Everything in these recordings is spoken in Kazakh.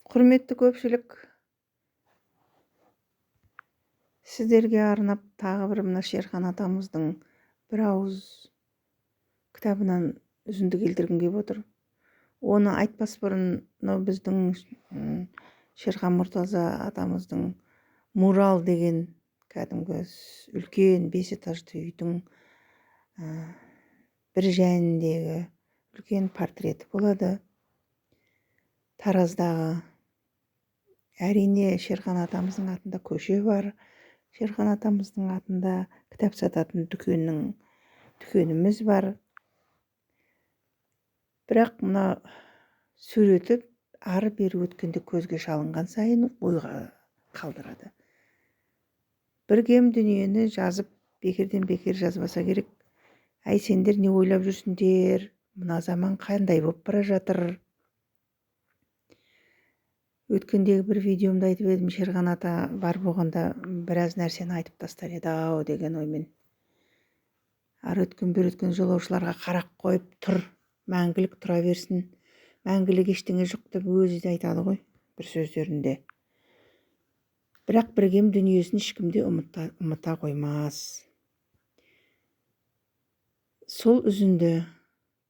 Құрметті көпшілік, сіздерге арнап тағы бір мына Шерхан атамыздың бір ауыз кітабынан үзінді келтіргім келіп отыр. Оны айтпас бұрын мынау біздің Шерхан Мұртаза атамыздың мурал деген кәдімгі үлкен 5 этажды үйдің бір жәніндегі үлкен портреті болады. Тараздағы, әрине, Шерхан атамыздың атында көше бар, Шерхан атамыздың атында кітап сататын дүкеніміз бар. Бірақ мына суреті ары бері өткенде көзге шалынған сайын ойға қалдырады. Бір кем дүниені жазып, бекерден бекер жазбаса керек. Әй, сендер не ойлап жүрсіңдер? Мына заман қандай болып бара жатыр? Өткендегі бір видеомда айтып едім, Шерхан ата бар болғанда біраз нәрсені айтып тастар еді-ау деген оймен. Ары өткен, бері өткен жолаушыларға қарақ қойып тұр, мәңгілік тұра берсін, мәңгілік ештеңе жоқ деп өзі де айтады ғой бір сөздерінде. Бірақ бір кем дүниесін ешкім де ұмыта қоймас. Сол үзінді: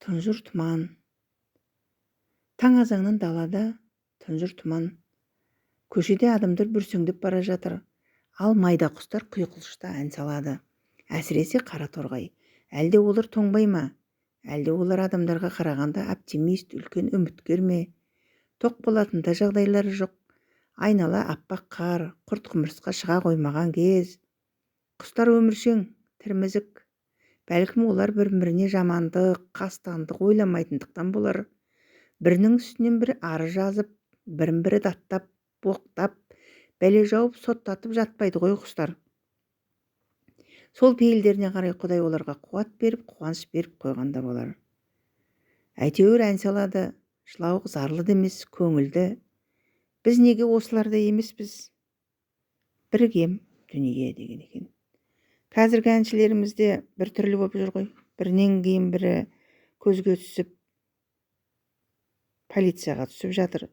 тұнжыр тұман. Таң азаннан далада тұнжыр тұман. Көшеде адамдар бүрсеңдеп бара жатыр. Ал майда құстар құйқылжыта ән салады. Әсіресе қара торғай. Әлде олар тоңбай ма? Әлде олар адамдарға қарағанда оптимист, үлкен үміткер ме? Тоқ болатын да жағдайлары жоқ. Айнала аппақ қар, құрт-құмырсқа шыға қоймаған кез. Құстар өміршең, тірмізік. Бәлкім, олар бір-біріне жамандық, қастандық ойламайтындықтан болар. Бірінің үстінен бірі арыз жазып, бірін-бірі даттап, боқтап, бәле жауып, соттатып жатпайды ғой құстар. Сол пейілдеріне қарай Құдай оларға қуат беріп, қуаныш беріп қойған да болар. Әйтеуір ән салады, жылауық зарлы да емес, көңілді. Біз неге осылардай емеспіз? Бір кем дүние деген екен. Қазіргі әншілеріміз де бір түрлі болып жүр ғой. Бірінен кейін бірі көзге түсіп, полицияға түсіп жатыр.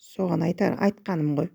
Соған айтқаным ғой.